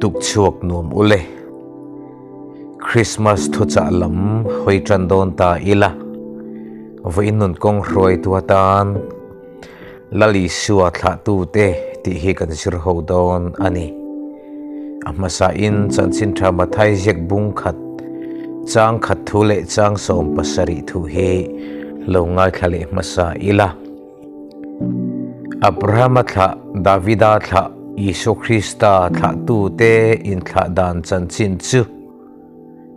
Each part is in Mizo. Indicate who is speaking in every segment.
Speaker 1: Tukchhuak nuam ule. Christmas thuchah lam hawi tan dawn ta ila. Vawiin nun kawng hruaitu atan Lal Isua thlahtute tih hi kan zir ho dawn a ni. A hmasain chanchin tha Mathai ziak bung khat, chang khat thu leh chang 70 thu hi lo ngaithla leh hmasa ila. Abrahama thlah, Davida thlah, Isua Krista thlahtute inthlah dan chanchin chu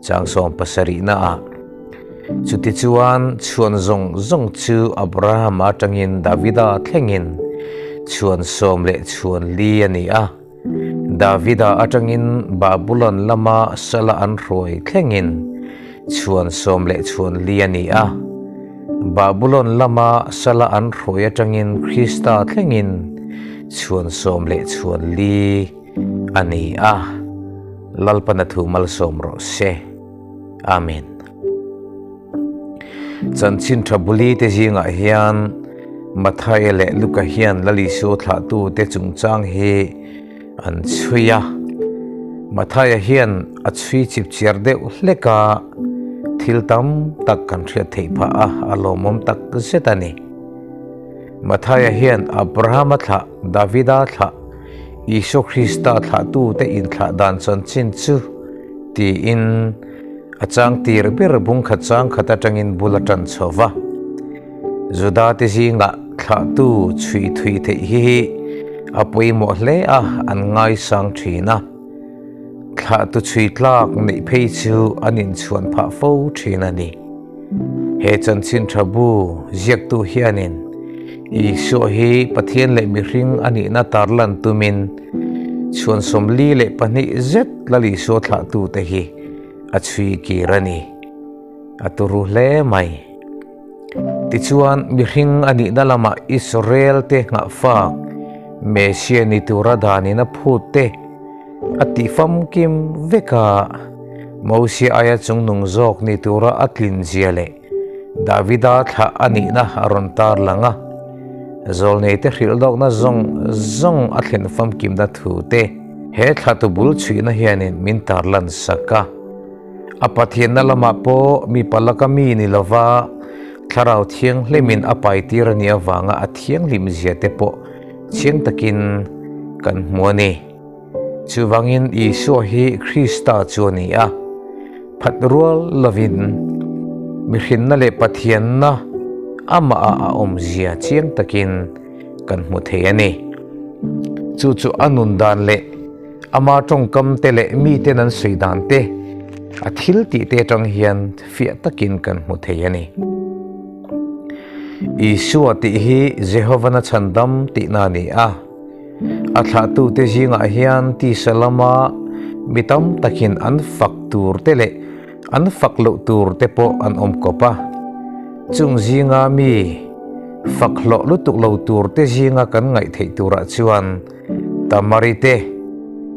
Speaker 1: chang 70 naah. Chutichuan chhuan zawng zawng chu Abrahama atangin Davida thlengin chhuan 14 a ni a. Davida atangin Babulon lama sala an hruai thlengin chhuan 14 a ni a. Babulon lama sala an hruai atangin Krista thlengin chhuan 14 a ni a. Lalpana thu malsawm rawh se. Amen. Chanchin tha buli te zingah hian Mathaia leh Luka hian Lal Isua thlahtu te chungchang hi an chhui a. Mathaia hian a chhui chip chiar deuh hlek a, thil tam tak kan hriat theih phah a, a lawmawm tak zet a ni. Mathaia hian Abrahama thlah, Davida thlah, Isua Krista thlahtu te inthlah dan chanchin chu tiin a chang tir ber bung khat chang khat atangin bul a tan chho va. Juda te zingah thlahtu chhui thui theih hi hi a pawimawh hle a, an ngaisang thin a. Thlahtu chhui tlak neih phei chu an inchhuan phah fo thin a ni. He chanchin tha bu ziaktu hianin Isua hi Pathian leh mihring a nihna tarlan tumin chhuan 42 zet Lal Isua thlahtute hi a chhui kir a ni. A turu hle mai. Tichuan mihring a nihna lamah Israel te nghahfak Messiah ni tura danin a phut te a tih famkim vek a. Mosia aia chungnung zawk ni tura a tlin zia leh Davida thlah a nihna a rawn tar lang a. Zawlnei te hrilh dawkna zawng zawng a thlen famkimna thu te he thlatu bul chhuihna hianin min tarlan sak a. A Pathianna lamah pawh mi palaka mi ni lova thlarau thianghlimin a paitir a nih avanga a thianghlim zia te pawh chiang takin kan hmu a ni. Chuvangin Isua hi Krista chu a ni a, phat rual lovin mihrinna leh Pathianna amahah a awmzia chiang takin kan hmu thei a ni. Chu chu a nun dan leh ama tawngkam te leh miten an sawi dan te, a thil tih te atang hian fiah takin kan hmu thei a ni. Isua tih hi Jehovana chhandam tihna a ni a. A thlahtute zingah hian tisa lama mi tam takin an fak tur te leh an fak loh tur te pawh an awm kawp a. Chung zinga mi fak hlawh lutuk lo tur te zinga kan ngaih theih turah chuan Tamari te,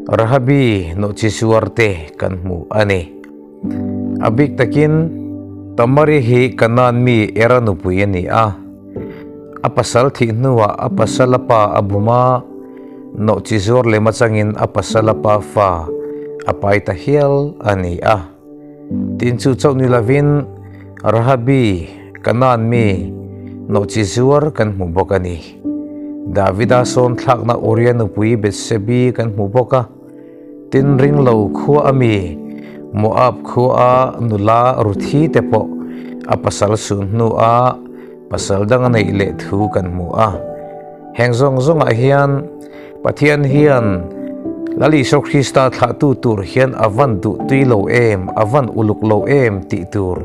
Speaker 1: Rahabi nawhchisuar te kan hmu a ni. A bik takin Tamari hi Kanaan mi Era nupui a ni a. A pasal thih hnuah a pasal a pa a bum a, nawhchi zuar lem atangin a pasal a pa fa a pai ta hial a ni a. Tin chu chauh ni lovin Rahabi, Kanaan mi, nawhchi zuar kan hmu bawk a ni. Davida sawn thlakna Uria nupui Bethsebi kan hmu bawk a. Tin ring lo khua a mi, Moab khua a nula Ruthi te pawh a pasal sun hnu a pasal dang a neih leh thu kan hmu a. Heng zawng zawngah hian Pathian hian Lal Isua Krista thlahtu tur hian a van duh tui lo em, a van uluk lo em tih tur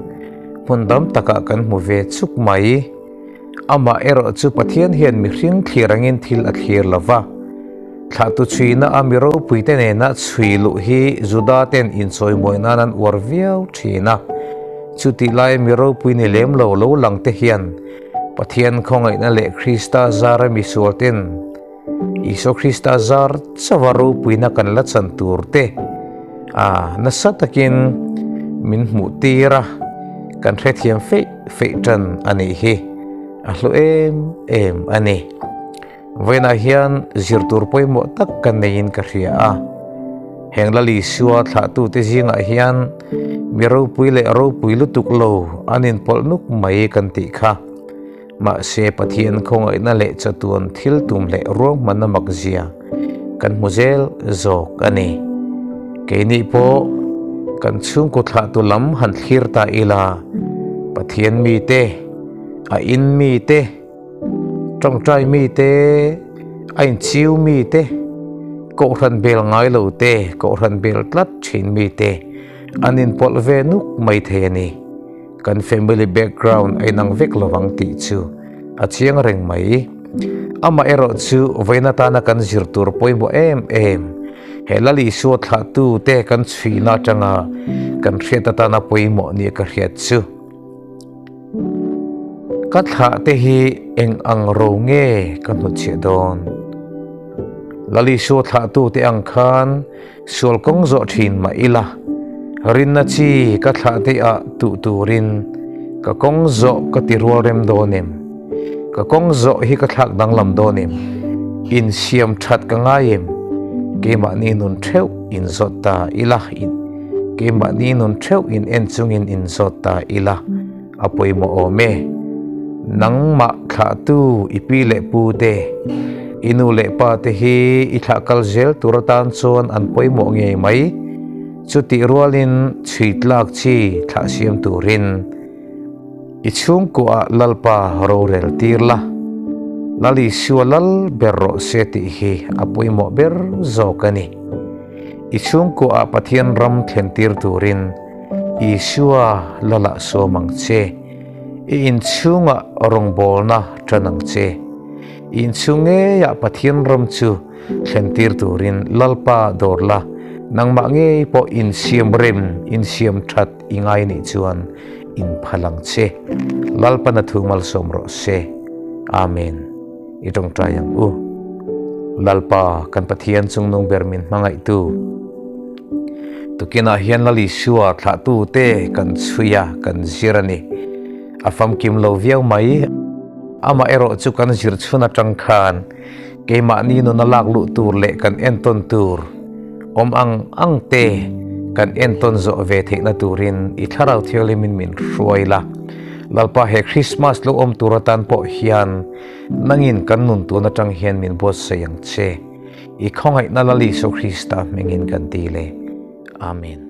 Speaker 1: hmun dam takah kan hmu ve chuk mai. Amah erawh chu Pathian hian mihring thlir angin thil a thlir lo va. Thlahtu chhuina a mi ropuite nena chhui luh hi Juda ten inchawimawi nan an uar viau thin a. Chutih lai mi ropui ni lem lo lo lang te hian Pathian khawngaihna leh Krista zara misual ten Isua Krista zar chauha ropuina kan la chan tur te a nasa takin min hmuh tir a, kan hrethiam feih feih tan a nih hi a hlu em em a ni. Vawiinah hian zir tur pawimawh tak kan neiin ka hria a. Heng Lal Isua thlahtute zingah hian mi ropui leh ropui lutuk lo an inpawlh nuk mai kan tih kha. Mahse Pathian khawngaihna leh chatuan thil tum leh ruahmanna makzia kan hmu zel zawk a ni. Keini pawh kan chhungkaw thlahtu lam han thlir ta ila, Pathian mite, a in mite, tawngtai mite, a inchiu mite, kohhran bel ngai lo te, kohhran bel tlat thin mite an inpawlh ve nuk mai thei a ni. Kan family background a inang vek lovang tih chu a chiang reng mai. Amaherawh chu vawiin atana kan zir tur pawimawh em em, he Lal Isua thlahtu te kan chhuihna atanga kan hriat atana pawimawh nia ka hriat chu. Ka thlah te hi eng ang ro nge ka hnutchhiah dawn? Lal Isua thlahtu te ang khan Sual kawng zawh thin mah ila, rinna chi ka thlah te ah tuh turin ka kawng zawh ka ti rual rem dawn em? Ka kawng zawh hi ka thlak danglam dawn em? Insiam that ka ngai em? Keimahni nun theuh in zawt ta ila, keimahni nun theuh in en chungin in zawt ta ila. A pawimawh awm e. Nangmah thlahtu i pi leh pu te, i nu leh pa te hi i thlah kal zel tur atan chuan an pawimawh ngei mai. Chutih rualin chhui tlak chi thlah siam turin i chhungkuah Lalpa rorel tir la, Lal Isua lal ber rawh se tih hi a pawimawh ber zawk a ni. I chhungkuah Pathian ram thlen tir turin Isua lalah sawm ang che, i inchhungah rawngbawlna tan ang che. I inchhung ngeiah Pathian ram chu thlentir turin Lalpa dawr la, nangmah ngei pawh insiam rem, insiam that i ngai nih chuan inphal ang che. Lalpan a thu malsawm rawh se. Amen. I tawngtai ang u. Lalpa, kan Pathian chungnung ber min hmangaihtu. Tukinah hian Lal Isua thlahtute kan chhui a, kan zir a ni. A famkim lo viau mai. Amaherawh chu kan zir chhun atang khan keimahni nuna lak luh tur leh kan entawn tur awm ang ang te kan entawn zawh ve theihna turin i Thlarau Thianghlimin min hruai la. Lalpa he Krismas lo awm tur atan pawh hian nangin kan nun tun atang hian min buatsaih ang che. I khawngaihna Lal Isua Krista hmingin kan ti le. Amen.